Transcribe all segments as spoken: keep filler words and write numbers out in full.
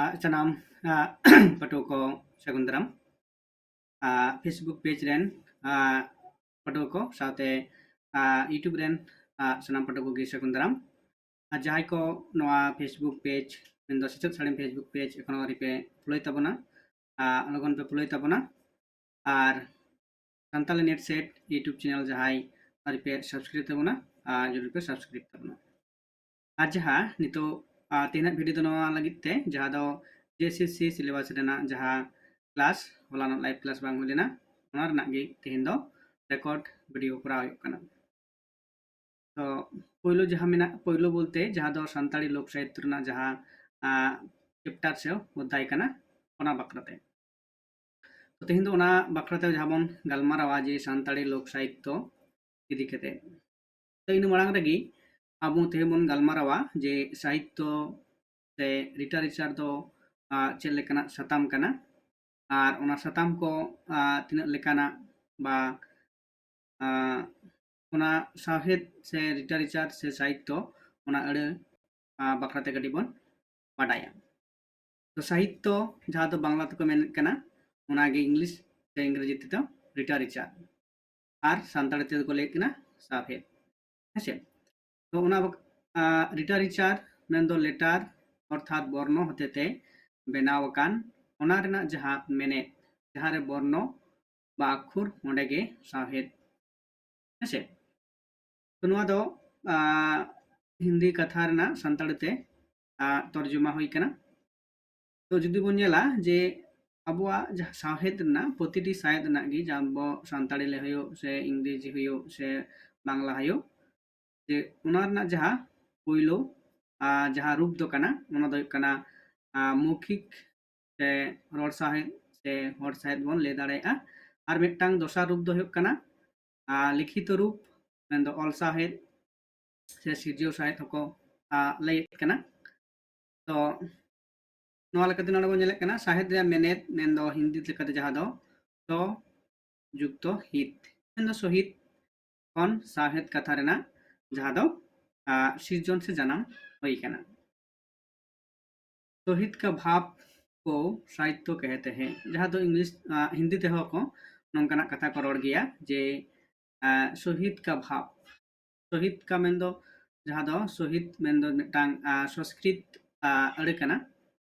ᱟᱨ ᱥᱟᱱᱟᱢ ᱯᱟᱹᱴᱷᱩᱣᱟᱹ ᱠᱚ ᱥᱟᱹᱜᱩᱱ ᱫᱟᱨᱟᱢ᱾ ᱯᱷᱮᱥᱵᱩᱠ ᱯᱮᱡᱽ ᱨᱮᱱ ᱯᱟᱹᱴᱷᱩᱣᱟᱹ ᱠᱚ ᱥᱟᱶᱛᱮ YouTube ᱨᱮᱱ ᱥᱟᱱᱟᱢ ᱯᱟᱹᱴᱷᱩᱣᱟᱹ ᱠᱚᱜᱮ ᱥᱟᱹᱜᱩᱱ ᱫᱟᱨᱟᱢ᱾ ᱟᱨ ᱡᱟᱦᱟᱸᱭ ᱠᱚ ᱱᱚᱣᱟ ᱯᱷᱮᱥᱵᱩᱠ ᱯᱮᱡᱽ ᱢᱮᱱᱫᱚ ᱥᱮᱪᱮᱫ ᱥᱟᱹᱲᱤᱢ ᱯᱷᱮᱥᱵᱩᱠ ᱯᱮᱡᱽ ᱮᱠᱷᱚᱱᱳ ᱟᱹᱣᱨᱤ ᱯᱮ ᱯᱷᱚᱞᱳᱭ ᱛᱟᱵᱚᱱᱟ, ᱞᱚᱜᱚᱱ ᱯᱮ ᱯᱷᱚᱞᱳᱭ ᱛᱟᱵᱚᱱᱟ᱾ ᱟᱨ Santali NET SET YouTube channel ᱡᱟᱦᱟᱸᱭ ᱟᱹᱣᱨᱤ ᱯᱮ ᱥᱟᱵᱥᱠᱨᱟᱭᱤᱵ ᱛᱟᱵᱚᱱᱟ, ᱟᱨ ᱡᱚᱨᱩᱨ ᱯᱮ ᱥᱟᱵᱥᱠᱨᱟᱭᱤᱵ ᱛᱟᱵᱚᱱᱟ᱾ ᱟᱨ ᱡᱟᱦᱟᱸ ᱱᱤᱛᱚᱜ ᱛᱮᱦᱮᱧᱟᱜ ᱵᱷᱤᱰᱤᱭᱳ ᱫᱚ ᱱᱚᱣᱟ ᱞᱟᱹᱜᱤᱫ ᱛᱮ, ᱡᱟᱦᱟᱸ ᱫᱚ JSSC syllabus ᱨᱮᱱᱟᱜ ᱡᱟᱦᱟᱸ ᱠᱞᱟᱥ, ᱦᱚᱞᱟᱱᱚᱜ ᱞᱟᱭᱤᱵᱷ ᱠᱞᱟᱥ ᱵᱟᱝ ᱦᱩᱭ ᱞᱮᱱᱟ, ᱚᱱᱟ ᱨᱮᱱᱟᱜ ᱜᱮ ᱛᱮᱦᱮᱧ ᱫᱚ ᱨᱮᱠᱚᱨᱰ ᱵᱷᱤᱰᱤᱭᱳ ᱠᱚᱨᱟᱣ ᱦᱩᱭᱩᱜ ᱠᱟᱱᱟ᱾ ᱛᱚ ᱯᱳᱭᱞᱳ ᱡᱟᱦᱟᱸ ᱢᱮᱱᱟᱜ, ᱯᱳᱭᱞᱳ ᱵᱚᱞᱛᱮ ᱡᱟᱦᱟᱸ ᱫᱚ ᱥᱟᱱᱛᱟᱲᱤ ᱞᱳᱠ ᱥᱟᱦᱤᱛᱛᱚ ᱨᱮᱱᱟᱜ ᱡᱟᱦᱟᱸ ᱪᱮᱯᱴᱟᱨ ᱥᱮ ᱚᱫᱽᱫᱷᱟᱭ ᱠᱟᱱᱟ, ᱚᱱᱟ ᱵᱟᱠᱷᱨᱟᱛᱮ᱾ ᱛᱚ ᱛᱮᱦᱮᱧ ᱫᱚ ᱚᱱᱟ ᱵᱟᱠᱷᱨᱟᱛᱮ ᱡᱟᱦᱟᱸ ᱵᱚᱱ ᱜᱟᱞᱢᱟᱨᱟᱣᱟ ᱡᱮ ᱥᱟᱱᱛᱟᱲᱤ ᱞᱳᱠ ᱥᱟᱦᱤᱛᱛᱚ ᱤᱫᱤ ᱠᱟᱛᱮ᱾ ᱛᱚ ᱤᱱᱟᱹ ᱢᱟᱲᱟᱝ ᱨᱮᱜᱮ ᱟᱵᱚ ᱛᱮᱦᱮᱧ ᱵᱚᱱ ᱜᱟᱞᱢᱟᱨᱟᱣᱟ ᱡᱮ ᱥᱟᱦᱤᱛᱛᱚ ᱥᱮ ᱞᱤᱴᱟᱨᱮᱪᱟᱨ ᱫᱚ ᱪᱮᱫ ᱞᱮᱠᱟᱱᱟᱜ ᱥᱟᱛᱟᱢ ᱠᱟᱱᱟ, ᱟᱨ ᱚᱱᱟ ᱥᱟᱛᱟᱢ ᱠᱚ ᱛᱤᱱᱟᱹᱜ ᱞᱮᱠᱟᱱᱟᱜ, ᱵᱟ ᱚᱱᱟ ᱥᱟᱶᱦᱮᱫ ᱥᱮ ᱞᱤᱴᱟᱨᱮᱪᱟᱨ ᱥᱮ ᱥᱟᱦᱤᱛᱛᱚ, ᱚᱱᱟ ᱟᱹᱲᱟᱹ ᱵᱟᱠᱷᱨᱟᱛᱮ ᱠᱟᱹᱴᱤᱡ ᱵᱚᱱ ᱵᱟᱰᱟᱭᱟ᱾ ᱛᱚ ᱥᱟᱦᱤᱛᱛᱚ ᱡᱟᱦᱟᱸ ᱫᱚ ᱵᱟᱝᱞᱟ ᱛᱮᱠᱚ ᱢᱮᱱᱮᱫ ᱠᱟᱱᱟ, ᱚᱱᱟᱜᱮ ᱤᱝᱞᱤᱥ ᱥᱮ ᱤᱝᱨᱮᱡᱤ ᱛᱮᱫᱚ ᱞᱤᱴᱟᱨᱮᱪᱟᱨ, ᱟᱨ ᱥᱟᱱᱛᱟᱲᱤ ᱛᱮᱫᱚ ᱠᱚ ᱞᱟᱹᱭᱮᱫ ᱠᱟᱱᱟ ᱥᱟᱶᱦᱮᱫ᱾ ᱦᱮᱸᱥᱮ? ᱛᱚ ᱚᱱᱟ ᱞᱤᱴᱟᱨᱮᱪᱟᱨ ᱢᱮᱱᱫᱚ ᱞᱮᱴᱟᱨ ᱚᱨᱛᱷᱟᱛ ᱵᱚᱨᱱᱚ ᱦᱚᱛᱮᱛᱮ ᱵᱮᱱᱟᱣ ᱟᱠᱟᱱ, ᱚᱱᱟ ᱨᱮᱱᱟᱜ ᱡᱟᱦᱟᱸ ᱢᱮᱱᱮᱫ, ᱡᱟᱦᱟᱸ ᱨᱮ ᱵᱚᱨᱱᱚ ᱵᱟ ᱟᱠᱷᱚᱨ, ᱚᱸᱰᱮ ᱜᱮ ᱥᱟᱶᱦᱮᱫ᱾ ᱦᱮᱸᱥᱮ? ᱛᱚ ᱱᱚᱣᱟ ᱫᱚ ᱦᱤᱱᱫᱤ ᱠᱟᱛᱷᱟ ᱨᱮᱱᱟᱜ ᱥᱟᱱᱛᱟᱲᱤ ᱛᱮ ᱛᱚᱨᱡᱚᱢᱟ ᱦᱩᱭ ᱠᱟᱱᱟ᱾ ᱛᱚ ᱡᱩᱫᱤ ᱵᱚᱱ ᱧᱮᱞᱟ ᱡᱮ ᱟᱵᱚᱣᱟᱜ ᱡᱟᱦᱟᱸ ᱥᱟᱶᱦᱮᱫ ᱨᱮᱱᱟᱜ, ᱯᱨᱚᱛᱤᱴᱤ ᱥᱟᱶᱦᱮᱫ ᱨᱮᱱᱟᱜ ᱜᱮ, ᱡᱟᱦᱟᱸ ᱟᱵᱚ ᱥᱟᱱᱛᱟᱲᱤ ᱞᱮ ᱦᱩᱭᱩᱜ ᱥᱮ ᱤᱝᱨᱮᱡᱤ ᱦᱩᱭᱩᱜ ᱥᱮ ᱵᱟᱝᱞᱟ ᱦᱩᱭᱩᱜ, ᱡᱮ ᱚᱱᱟ ᱨᱮᱱᱟᱜ ᱡᱟᱦᱟᱸ ᱯᱳᱭᱞᱳ ᱡᱟᱦᱟᱸ ᱨᱩᱯ ᱫᱚ ᱠᱟᱱᱟ, ᱚᱱᱟ ᱫᱚ ᱦᱩᱭᱩᱜ ᱠᱟᱱᱟ ᱢᱳᱣᱠᱷᱤᱠ ᱥᱮ ᱨᱚᱲ ᱥᱟᱶᱦᱮᱫ ᱥᱮ ᱦᱚᱲ ᱥᱟᱶᱦᱮᱫ ᱵᱚᱱ ᱞᱟᱹᱭ ᱫᱟᱲᱮᱭᱟᱜᱼᱟ᱾ ᱟᱨ ᱢᱤᱫᱴᱟᱝ ᱫᱚᱥᱟᱨ ᱨᱩᱯ ᱫᱚ ᱦᱩᱭᱩᱜ ᱠᱟᱱᱟ ᱞᱤᱠᱷᱤᱛᱚ ᱨᱩᱯ, ᱢᱮᱱᱫᱚ ᱚᱞ ᱥᱟᱶᱦᱮᱫ ᱥᱮ ᱥᱤᱨᱡᱟᱹᱣ ᱥᱟᱶᱦᱮᱫ ᱦᱚᱸᱠᱚ ᱞᱟᱹᱭᱮᱫ ᱠᱟᱱᱟ᱾ ᱛᱚ ᱱᱚᱣᱟ ᱞᱮᱠᱟᱛᱮ ᱱᱚᱰᱮ ᱵᱚᱱ ᱧᱮᱞᱮᱫ ᱠᱟᱱᱟ ᱥᱟᱶᱦᱮᱫ ᱨᱮᱭᱟᱜ ᱢᱮᱱᱮᱫ ᱢᱮᱱᱫᱚ ᱦᱤᱱᱫᱤ ᱞᱮᱠᱟᱛᱮ ᱡᱟᱦᱟᱸ ᱫᱚ ᱥᱚ ᱡᱩᱠᱛᱚ ᱦᱤᱛ, ᱢᱮᱱᱫᱚ ᱥᱚᱦᱤᱛ ᱠᱷᱚᱱ ᱥᱟᱶᱦᱮᱫ ᱠᱟᱛᱷᱟ ᱨᱮᱱᱟᱜ ᱡᱟᱦᱟᱸ ᱫᱚ ᱥᱤᱨᱡᱚᱱ ᱥᱮ ᱡᱟᱱᱟᱢ ᱦᱩᱭ ᱟᱠᱟᱱᱟ᱾ ᱥᱚᱦᱤᱫ ᱠᱟ ᱵᱷᱟᱵᱽ ᱠᱚ ᱥᱟᱦᱤᱛᱛᱚ ᱠᱟᱦᱮᱛᱮ ᱦᱮᱸ, ᱡᱟᱦᱟᱸ ᱫᱚ ᱤᱝᱞᱤᱥ, ᱟᱸ, ᱦᱤᱱᱫᱤ ᱛᱮᱦᱚᱸ ᱠᱚ ᱱᱚᱝᱠᱟᱱᱟᱜ ᱠᱟᱛᱷᱟ ᱠᱚ ᱨᱚᱲ ᱜᱮᱭᱟ ᱡᱮ, ᱟᱸ, ᱥᱚᱦᱤᱫ ᱠᱟ ᱵᱷᱟᱵᱽ, ᱥᱚᱦᱤᱫ ᱠᱟ ᱢᱮᱱᱫᱚ, ᱡᱟᱦᱟᱸ ᱫᱚ ᱥᱚᱦᱤᱫ ᱢᱮᱱᱫᱚ ᱢᱤᱫᱴᱟᱝ, ᱟᱸ, ᱥᱚᱸᱥᱠᱨᱤᱛ, ᱟᱸ, ᱟᱹᱲᱟᱹ ᱠᱟᱱᱟ᱾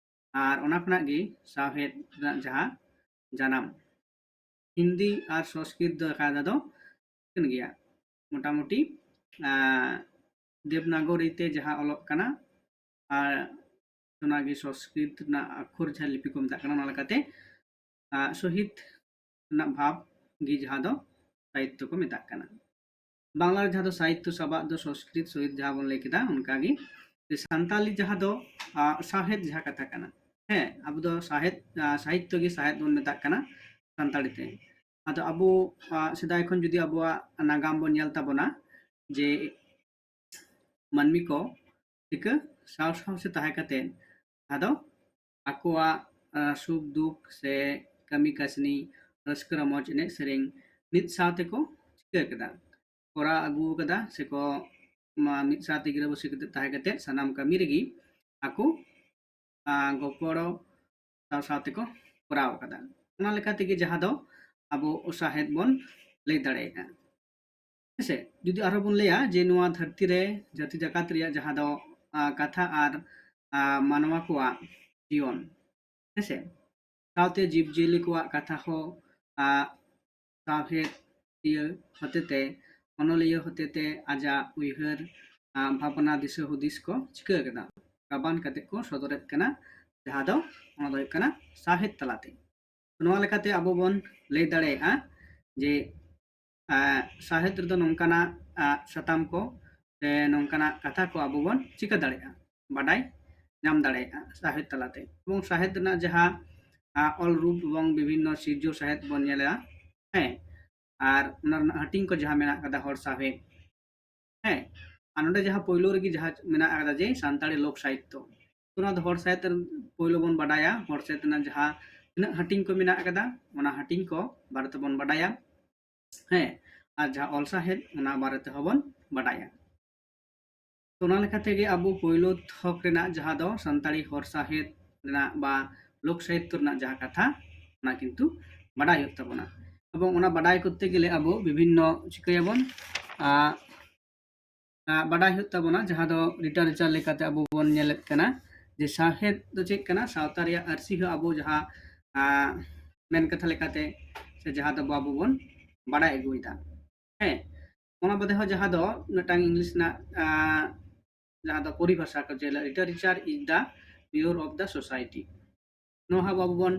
ᱟᱨ ᱚᱱᱟ ᱠᱷᱚᱱᱟᱜ ᱜᱮ ᱥᱟᱶᱦᱮᱫ ᱨᱮᱱᱟᱜ ᱡᱟᱦᱟᱸ ᱡᱟᱱᱟᱢ, ᱦᱤᱱᱫᱤ ᱟᱨ ᱥᱚᱸᱥᱠᱨᱤᱛ ᱫᱚ ᱮᱠᱟᱭᱫᱟ ᱫᱚ ᱠᱟᱱ ᱜᱮᱭᱟ᱾ ᱢᱚᱴᱟᱢᱩᱴᱤ, ᱟᱸ, ᱫᱮᱵᱽᱱᱟᱜᱚᱨᱤ ᱛᱮ ᱡᱟᱦᱟᱸ ᱚᱞᱚᱜ ᱠᱟᱱᱟ, ᱟᱨ ᱚᱱᱟᱜᱮ ᱥᱚᱸᱥᱠᱨᱤᱛ ᱨᱮᱱᱟᱜ ᱟᱠᱷᱚᱨ ᱡᱟᱦᱟᱸ ᱞᱤᱯᱤ ᱠᱚ ᱢᱮᱛᱟᱜ ᱠᱟᱱᱟ, ᱚᱱᱟ ᱞᱮᱠᱟᱛᱮ, ᱟᱸ, ᱥᱚᱦᱤᱫ ᱨᱮᱱᱟᱜ ᱵᱷᱟᱵᱽ ᱜᱮ ᱡᱟᱦᱟᱸ ᱫᱚ ᱥᱟᱦᱤᱛᱛᱚ ᱠᱚ ᱢᱮᱛᱟᱜ ᱠᱟᱱᱟ᱾ ᱵᱟᱝᱞᱟ ᱨᱮ ᱡᱟᱦᱟᱸ ᱫᱚ ᱥᱟᱦᱤᱛᱛᱚ ᱥᱟᱵᱟᱫ ᱫᱚ ᱥᱚᱸᱥᱠᱨᱤᱛ ᱥᱚᱦᱤᱫ ᱡᱟᱦᱟᱸ ᱵᱚᱱ ᱞᱟᱹᱭ ᱠᱮᱫᱟ, ᱚᱱᱠᱟᱜᱮ ᱥᱟᱱᱛᱟᱞᱤ ᱡᱟᱦᱟᱸ ᱫᱚ, ᱟᱸ, ᱥᱟᱶᱦᱮᱫ ᱡᱟᱦᱟᱸ ᱠᱟᱛᱷᱟ ᱠᱟᱱᱟ, ᱦᱮᱸ, ᱟᱵᱚ ᱫᱚ ᱥᱟᱦᱮᱫ, ᱟᱸ, ᱥᱟᱦᱤᱛᱛᱚ ᱜᱮ ᱥᱟᱦᱮᱫ ᱵᱚᱱ ᱢᱮᱛᱟᱜ ᱠᱟᱱᱟ ᱥᱟᱱᱛᱟᱲᱤ ᱛᱮ᱾ ᱟᱫᱚ ᱟᱵᱚ, ᱟᱸ, ᱥᱮᱫᱟᱭ ᱠᱷᱚᱱ ᱡᱩᱫᱤ ᱟᱵᱚᱣᱟᱜ ᱱᱟᱜᱟᱢ ᱵᱚᱱ ᱧᱮᱞ ᱛᱟᱵᱚᱱᱟ, ᱡᱮ ᱢᱟᱹᱱᱢᱤ ᱠᱚ ᱪᱤᱠᱟᱹ ᱥᱟᱶ ᱥᱟᱶ ᱥᱮ ᱛᱟᱦᱮᱸ ᱠᱟᱛᱮ ᱟᱫᱚ ᱟᱠᱚᱣᱟᱜ, ᱟᱸ, ᱥᱩᱠ ᱫᱩᱠ ᱥᱮ ᱠᱟᱹᱢᱤ ᱠᱟᱹᱥᱱᱤ, ᱨᱟᱹᱥᱠᱟᱹ ᱨᱚᱢᱚᱡᱽ, ᱮᱱᱮᱡ ᱥᱮᱨᱮᱧ ᱢᱤᱫ ᱥᱟᱶ ᱛᱮᱠᱚ ᱪᱤᱠᱟᱹ ᱠᱮᱫᱟ, ᱠᱚᱨᱟᱣ ᱟᱹᱜᱩ ᱠᱟᱫᱟ ᱥᱮᱠᱚ, ᱢᱟ, ᱢᱤᱫ ᱥᱟᱶᱛᱮ ᱜᱤᱨᱟᱹᱵᱟᱹᱥᱤ ᱠᱟᱛᱮ ᱛᱟᱦᱮᱸ ᱠᱟᱛᱮ ᱥᱟᱱᱟᱢ ᱠᱟᱹᱢᱤ ᱨᱮᱜᱮ ᱟᱠᱚ, ᱟᱸ, ᱜᱚᱯᱚᱲᱚ ᱥᱟᱶ ᱥᱟᱶ ᱛᱮᱠᱚ ᱠᱚᱨᱟᱣ ᱟᱠᱟᱫᱟ᱾ ᱚᱱᱟ ᱞᱮᱠᱟ ᱛᱮᱜᱮ ᱡᱟᱦᱟᱸ ᱫᱚ ᱟᱵᱚ ᱥᱟᱶᱦᱮᱫ ᱵᱚᱱ ᱞᱟᱹᱭ ᱫᱟᱲᱮᱭᱟᱜᱼᱟ᱾ ᱦᱮᱸᱥᱮ, ᱡᱩᱫᱤ ᱟᱨᱦᱚᱸ ᱵᱚᱱ ᱞᱟᱹᱭᱟ ᱡᱮ ᱱᱚᱣᱟ ᱫᱷᱟᱹᱨᱛᱤ ᱨᱮ ᱡᱟᱹᱛᱤ ᱡᱟᱠᱟᱛ ᱨᱮᱭᱟᱜ ᱡᱟᱦᱟᱸ ᱫᱚ, ᱟᱸ, ᱠᱟᱛᱷᱟ ᱟᱨ, ᱟᱸ, ᱢᱟᱱᱣᱟ ᱠᱚᱣᱟᱜ ᱡᱤᱭᱚᱱ, ᱦᱮᱸᱥᱮ, ᱥᱟᱶᱛᱮ ᱡᱤᱵᱽᱼᱡᱤᱭᱟᱹᱞᱤ ᱠᱚᱣᱟᱜ ᱠᱟᱛᱷᱟ ᱦᱚᱸ, ᱟᱸ, ᱥᱟᱶᱦᱮᱫᱤᱭᱟᱹ ᱦᱚᱛᱮᱛᱮ, ᱚᱱᱚᱞᱤᱭᱟᱹ ᱦᱚᱛᱮᱛᱮ ᱟᱡᱟᱜ ᱩᱭᱦᱟᱹᱨ, ᱟᱸ, ᱵᱷᱟᱵᱽᱱᱟ, ᱫᱤᱥᱟᱹ ᱦᱩᱫᱤᱥ ᱠᱚ ᱪᱤᱠᱟᱹ ᱠᱟᱫᱟ, ᱜᱟᱵᱟᱱ ᱠᱟᱛᱮ ᱠᱚ ᱥᱚᱫᱚᱨᱮᱫ ᱠᱟᱱᱟ, ᱡᱟᱦᱟᱸ ᱫᱚ, ᱚᱱᱟ ᱫᱚ ᱦᱩᱭᱩᱜ ᱠᱟᱱᱟ ᱥᱟᱶᱦᱮᱫ ᱛᱟᱞᱟᱛᱮ᱾ ᱱᱚᱣᱟ ᱞᱮᱠᱟᱛᱮ ᱟᱵᱚ ᱵᱚᱱ ᱞᱟᱹᱭ ᱫᱟᱲᱮᱭᱟᱜᱼᱟ ᱡᱮ, ᱟᱸ, ᱥᱟᱶᱦᱮᱫ ᱨᱮᱫᱚ ᱱᱚᱝᱠᱟᱱᱟᱜ, ᱟᱸ, ᱥᱟᱛᱟᱢ ᱠᱚ ᱥᱮ ᱱᱚᱝᱠᱟᱱᱟᱜ ᱠᱟᱛᱷᱟ ᱠᱚ ᱟᱵᱚ ᱵᱚᱱ ᱪᱤᱠᱟᱹ ᱫᱟᱲᱮᱭᱟᱜᱼᱟ, ᱵᱟᱰᱟᱭ ᱧᱟᱢ ᱫᱟᱲᱮᱭᱟᱜᱼᱟ ᱥᱟᱶᱦᱮᱫ ᱛᱟᱞᱟᱛᱮ᱾ ᱮᱵᱚᱝ ᱥᱟᱶᱦᱮᱫ ᱨᱮᱱᱟᱜ ᱡᱟᱦᱟᱸ, ᱟᱸ, ᱚᱞ ᱨᱩᱯ ᱮᱵᱚᱝ ᱵᱤᱵᱷᱤᱱᱱᱚ ᱥᱤᱨᱡᱟᱹᱣ ᱥᱟᱶᱦᱮᱫ ᱵᱚᱱ ᱧᱮᱞᱟ, ᱦᱮᱸ, ᱟᱨ ᱚᱱᱟ ᱨᱮᱱᱟᱜ ᱦᱟᱹᱴᱤᱧ ᱠᱚ ᱡᱟᱦᱟᱸ ᱢᱮᱱᱟᱜ ᱠᱟᱫᱟ, ᱦᱚᱲ ᱥᱟᱶᱦᱮᱫ, ᱦᱮᱸ, ᱟᱨ ᱱᱚᱰᱮ ᱡᱟᱦᱟᱸ ᱯᱳᱭᱞᱳ ᱨᱮᱜᱮ ᱡᱟᱦᱟᱸ ᱢᱮᱱᱟᱜ ᱟᱠᱟᱫᱟ ᱡᱮ ᱥᱟᱱᱛᱟᱲᱤ ᱞᱳᱠ ᱥᱟᱦᱤᱛᱛᱚ, ᱛᱚ ᱚᱱᱟ ᱫᱚ ᱦᱚᱲ ᱥᱟᱶᱦᱮᱫ ᱨᱮ ᱯᱳᱭᱞᱳ ᱵᱚᱱ ᱵᱟᱰᱟᱭᱟ, ᱦᱚᱲ ᱥᱟᱶᱦᱮᱫ ᱨᱮᱱᱟᱜ ᱡᱟᱦᱟᱸ ᱛᱤᱱᱟᱹᱜ ᱦᱟᱹᱴᱤᱧ ᱠᱚ ᱢᱮᱱᱟᱜ ᱟᱠᱟᱫᱟ, ᱚᱱᱟ ᱦᱟᱹᱴᱤᱧ ᱠᱚ ᱵᱟᱨᱮ ᱛᱮᱵᱚᱱ ᱵᱟᱰᱟᱭᱟ, ᱦᱮᱸ, ᱟᱨ ᱡᱟᱦᱟᱸ ᱚᱞ ᱥᱟᱶᱦᱮᱫ, ᱚᱱᱟ ᱵᱟᱨᱮ ᱛᱮᱦᱚᱸ ᱵᱚᱱ ᱵᱟᱰᱟᱭᱟ᱾ ᱛᱚ ᱚᱱᱟ ᱞᱮᱠᱟ ᱛᱮᱜᱮ ᱟᱵᱚ ᱯᱳᱭᱞᱳ ᱛᱷᱚᱠ ᱨᱮᱱᱟᱜ ᱡᱟᱦᱟᱸ ᱫᱚ ᱥᱟᱱᱛᱟᱲᱤ ᱦᱚᱲ ᱥᱟᱶᱦᱮᱫ ᱨᱮᱱᱟᱜ ᱵᱟ ᱞᱳᱠ ᱥᱟᱦᱤᱛᱛᱚ ᱨᱮᱱᱟᱜ ᱡᱟᱦᱟᱸ ᱠᱟᱛᱷᱟ, ᱚᱱᱟ ᱠᱤᱱᱛᱩ ᱵᱟᱰᱟᱭ ᱦᱩᱭᱩᱜ ᱛᱟᱵᱚᱱᱟ᱾ ᱮᱵᱚᱝ ᱚᱱᱟ ᱵᱟᱰᱟᱭ ᱠᱚᱨᱛᱮ ᱜᱮᱞᱮ ᱟᱵᱚ ᱵᱤᱵᱷᱤᱱᱱᱚ ᱪᱤᱠᱟᱹᱭᱟᱵᱚᱱ, ᱟᱸ, ᱟᱸ, ᱵᱟᱰᱟᱭ ᱦᱩᱭᱩᱜ ᱛᱟᱵᱚᱱᱟ, ᱡᱟᱦᱟᱸ ᱫᱚ ᱞᱤᱴᱟᱨᱮᱪᱟᱨ ᱞᱮᱠᱟᱛᱮ ᱟᱵᱚ ᱵᱚᱱ ᱧᱮᱞᱮᱫ ᱠᱟᱱᱟ ᱡᱮ ᱥᱟᱶᱦᱮᱫ ᱫᱚ ᱪᱮᱫ ᱠᱟᱱᱟ, ᱥᱟᱶᱛᱟ ᱨᱮᱭᱟᱜ ᱟᱹᱨᱥᱤ ᱦᱚᱸ ᱟᱵᱚ ᱡᱟᱦᱟᱸ, ᱟᱸ, ᱢᱮᱱ ᱠᱟᱛᱷᱟ ᱞᱮᱠᱟᱛᱮ ᱥᱮ ᱡᱟᱦᱟᱸ ᱫᱚ ᱟᱵᱚ ᱵᱚᱱ ᱵᱟᱰᱟᱭ ᱟᱹᱜᱩᱭᱮᱫᱟ᱾ ᱦᱮᱸ, ᱚᱱᱟ ᱵᱟᱫᱮ ᱦᱚᱸ ᱡᱟᱦᱟᱸ ᱫᱚ ᱢᱤᱫᱴᱟᱝ ᱤᱝᱞᱤᱥ ᱨᱮᱱᱟᱜ, ᱟᱸ, ᱡᱟᱦᱟᱸ ᱫᱚ ᱯᱚᱨᱤᱵᱷᱟᱥᱟ ᱠᱚ ᱡᱮ literature is the mirror of the society, ᱱᱚᱣᱟ ᱦᱚᱸ ᱟᱵᱚ ᱵᱚᱱ,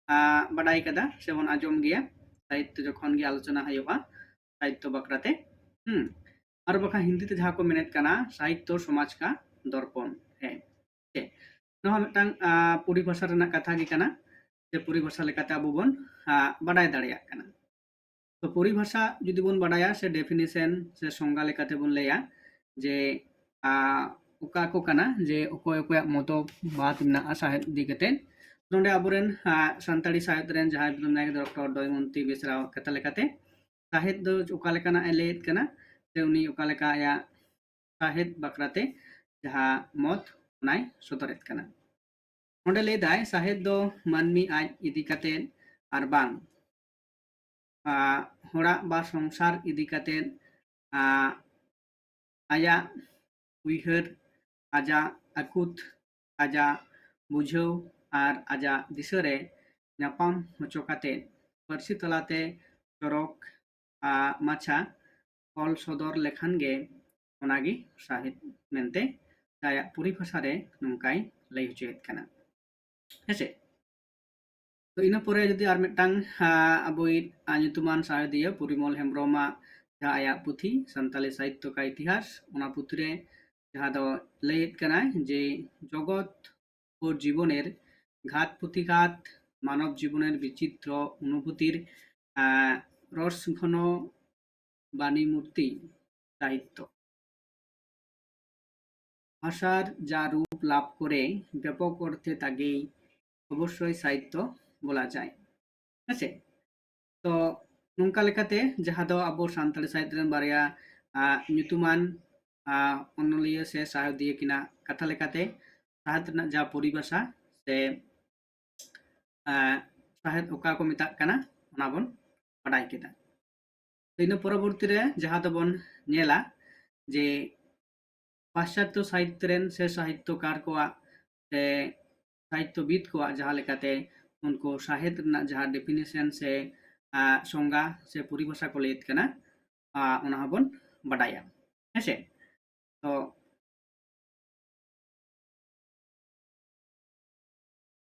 ᱟᱸ, ᱵᱟᱰᱟᱭ ᱠᱟᱫᱟ ᱥᱮᱵᱚᱱ ᱟᱸᱡᱚᱢ ᱜᱮᱭᱟ ᱥᱟᱦᱤᱛᱛᱚ ᱡᱚᱠᱷᱚᱱ ᱜᱮ ᱟᱞᱳᱪᱚᱱᱟ ᱦᱩᱭᱩᱜᱼᱟ ᱥᱟᱦᱤᱛᱛᱚ ᱵᱟᱠᱷᱨᱟᱛᱮ᱾ ᱦᱩᱸ, ᱟᱨ ᱵᱟᱠᱷᱟᱱ ᱦᱤᱱᱫᱤ ᱛᱮ ᱡᱟᱦᱟᱸ ᱠᱚ ᱢᱮᱱᱮᱫ ᱠᱟᱱᱟ ᱥᱟᱦᱤᱛᱛᱚ ᱥᱚᱢᱟᱡᱽ ᱠᱟ ᱫᱚᱨᱯᱚᱱ᱾ ᱦᱮᱸ, ᱴᱷᱤᱠ᱾ ᱱᱚᱣᱟ ᱦᱚᱸ ᱢᱤᱫᱴᱟᱝ, ᱟᱸ, ᱯᱚᱨᱤᱵᱷᱟᱥᱟ ᱨᱮᱱᱟᱜ ᱠᱟᱛᱷᱟ ᱜᱮ ᱠᱟᱱᱟ, ᱡᱮ ᱯᱚᱨᱤᱵᱷᱟᱥᱟ ᱞᱮᱠᱟᱛᱮ ᱟᱵᱚ ᱵᱚᱱ, ᱟᱸ, ᱵᱟᱰᱟᱭ ᱫᱟᱲᱮᱭᱟᱜ ᱠᱟᱱᱟ᱾ ᱛᱚ ᱯᱚᱨᱤᱵᱷᱟᱥᱟ ᱡᱩᱫᱤ ᱵᱚᱱ ᱵᱟᱰᱟᱭᱟ ᱥᱮ definition ᱥᱮ ᱥᱚᱝᱜᱟ ᱞᱮᱠᱟᱛᱮ ᱵᱚᱱ ᱞᱟᱹᱭᱟ ᱡᱮ, ᱟᱸ, ᱚᱠᱟ ᱠᱚ ᱠᱟᱱᱟ ᱡᱮ ᱚᱠᱚᱭ ᱚᱠᱚᱭᱟᱜ ᱢᱚᱛᱚᱵᱟᱫ ᱢᱮᱱᱟᱜᱼᱟ ᱥᱟᱶᱦᱮᱫ ᱤᱫᱤ ᱠᱟᱛᱮ᱾ ᱱᱚᱰᱮ ᱟᱵᱚᱨᱮᱱ, ᱟᱸ, ᱥᱟᱱᱛᱟᱲᱤ ᱥᱟᱶᱦᱮᱫ ᱨᱮᱱ ᱡᱟᱦᱟᱸᱭ ᱢᱮᱱᱟᱭ ᱰᱚᱠᱴᱚᱨ ᱫᱚᱭᱢᱚᱱᱛᱤ ᱵᱮᱥᱨᱟ ᱠᱟᱛᱷᱟ ᱞᱮᱠᱟᱛᱮ ᱥᱟᱶᱦᱮᱫ ᱫᱚ ᱚᱠᱟ ᱞᱮᱠᱟᱱᱟᱜ ᱮ ᱞᱟᱹᱭᱮᱫ ᱠᱟᱱᱟ, ᱥᱮ ᱩᱱᱤ ᱚᱠᱟ ᱞᱮᱠᱟ ᱟᱭᱟᱜ ᱥᱟᱶᱦᱮᱫ ᱵᱟᱠᱷᱨᱟᱛᱮ ᱡᱟᱦᱟᱸ ᱢᱚᱛ ᱚᱱᱟᱭ ᱥᱚᱫᱚᱨᱮᱫ ᱠᱟᱱᱟ᱾ ᱱᱚᱰᱮ ᱞᱟᱹᱭ ᱫᱟᱭ, ᱥᱟᱶᱦᱮᱫ ᱫᱚ ᱢᱟᱹᱱᱢᱤ ᱟᱡ ᱤᱫᱤ ᱠᱟᱛᱮ ᱟᱨ ᱵᱟᱝ, ᱟᱸ, ᱦᱚᱲᱟᱜ ᱵᱟ ᱥᱚᱝᱥᱟᱨ ᱤᱫᱤ ᱠᱟᱛᱮ, ᱟᱸ, ᱟᱭᱟᱜ ᱩᱭᱦᱟᱹᱨ, ᱟᱡᱟᱜ ᱟᱹᱠᱩᱛ, ᱟᱡᱟᱜ ᱵᱩᱡᱷᱟᱹᱣ ᱟᱨ ᱟᱡᱟᱜ ᱫᱤᱥᱟᱹ ᱨᱮ ᱧᱟᱯᱟᱢ ᱦᱚᱪᱚ ᱠᱟᱛᱮ ᱯᱟᱹᱨᱥᱤ ᱛᱟᱞᱟᱛᱮ ᱪᱚᱨᱚᱠ, ᱟᱸ, ᱢᱟᱪᱷᱟ ᱚᱞ ᱥᱚᱫᱚᱨ ᱞᱮᱠᱷᱟᱱ ᱜᱮ ᱚᱱᱟᱜᱮ ᱥᱟᱶᱦᱮᱫ ᱢᱮᱱᱛᱮ ᱟᱭᱟᱜ ᱯᱚᱨᱤᱵᱷᱟᱥᱟ ᱨᱮ ᱱᱚᱝᱠᱟᱭ ᱞᱟᱹᱭ ᱦᱚᱪᱚᱭᱮᱫ ᱠᱟᱱᱟ᱾ ᱦᱮᱸᱥᱮ? ᱛᱚ ᱤᱱᱟᱹ ᱯᱚᱨᱮ ᱡᱩᱫᱤ ᱟᱨ ᱢᱤᱫᱴᱟᱝ, ᱟᱸ, ᱟᱵᱚᱭᱤᱡ, ᱟᱸ, ᱧᱩᱛᱩᱢᱟᱱ ᱥᱟᱶᱦᱮᱫᱤᱭᱟᱹ ᱯᱚᱨᱤᱢᱚᱞ ᱦᱮᱢᱵᱨᱚᱢᱟᱜ ᱡᱟᱦᱟᱸ ᱟᱭᱟᱜ ᱯᱩᱛᱷᱤ ᱥᱟᱱᱛᱟᱞᱤ ᱥᱟᱦᱤᱛᱛᱚ ᱠᱟ ᱤᱛᱤᱦᱟᱥ, ᱚᱱᱟ ᱯᱩᱛᱷᱤ ᱨᱮ ᱡᱟᱦᱟᱸ ᱫᱚ ᱞᱟᱹᱭᱮᱫ ᱠᱟᱱᱟᱭ ᱡᱮ ᱡᱚᱜᱚᱛ ᱳ জীবনের ঘাত প্রতিঘাত, মানব জীবনের বিচিত্র অনুভূতির, আহ, রসঘন বাণী মূর্তি সাহিত্য। ভাষার যা রূপ লাভ করে ব্যাপক অর্থে তাকেই অবশ্যই সাহিত্য বলা যায়। ᱦᱮᱸᱥᱮ? ᱛᱚ ᱱᱚᱝᱠᱟ ᱞᱮᱠᱟᱛᱮ ᱡᱟᱦᱟᱸ ᱫᱚ ᱟᱵᱚ ᱥᱟᱱᱛᱟᱲᱤ ᱥᱟᱦᱤᱛ ᱨᱮᱱ ᱵᱟᱨᱭᱟ, ᱟᱸ, ᱧᱩᱛᱩᱢᱟᱱ, ᱟᱸ, ᱚᱱᱚᱞᱤᱭᱟᱹ ᱥᱮ ᱥᱟᱶᱦᱮᱫᱤᱭᱟᱹ ᱠᱤᱱᱟᱜ ᱠᱟᱛᱷᱟ ᱞᱮᱠᱟᱛᱮ ᱥᱟᱶᱦᱮᱫ ᱨᱮᱱᱟᱜ ᱡᱟᱦᱟᱸ ᱯᱚᱨᱤᱵᱷᱟᱥᱟ, ᱥᱮ ᱥᱟᱶᱦᱮᱫ ᱚᱠᱟ ᱠᱚ ᱢᱮᱛᱟᱜ ᱠᱟᱱᱟ, ᱚᱱᱟ ᱵᱚᱱ ᱵᱟᱰᱟᱭ ᱠᱮᱫᱟ᱾ ᱤᱱᱟᱹ ᱯᱚᱨᱚᱵᱚᱨᱛᱤ ᱨᱮ ᱡᱟᱦᱟᱸ ᱫᱚᱵᱚᱱ ᱧᱮᱞᱟ ᱡᱮ ᱯᱟᱥᱪᱟᱛᱛᱚ ᱥᱟᱦᱤᱛᱛᱚ ᱨᱮᱱ ᱥᱮ ᱥᱟᱦᱤᱛᱛᱚᱠᱟᱨ ᱠᱚᱣᱟᱜ ᱥᱮ ᱥᱟᱦᱤᱛᱛᱚᱵᱤᱫ ᱠᱚᱣᱟᱜ ᱡᱟᱦᱟᱸ ᱞᱮᱠᱟᱛᱮ ᱩᱱᱠᱩ ᱥᱟᱦᱮᱫ ᱨᱮᱱᱟᱜ ᱡᱟᱦᱟᱸ definition ᱥᱮ ᱥᱚᱝᱜᱟ ᱥᱮ ᱯᱚᱨᱤᱵᱷᱟᱥᱟ ᱠᱚ ᱞᱟᱹᱭᱮᱫ ᱠᱟᱱᱟ, ᱚᱱᱟ ᱦᱚᱸᱵᱚᱱ ᱵᱟᱰᱟᱭᱟ᱾ ᱦᱮᱸᱥᱮ? ᱛᱚ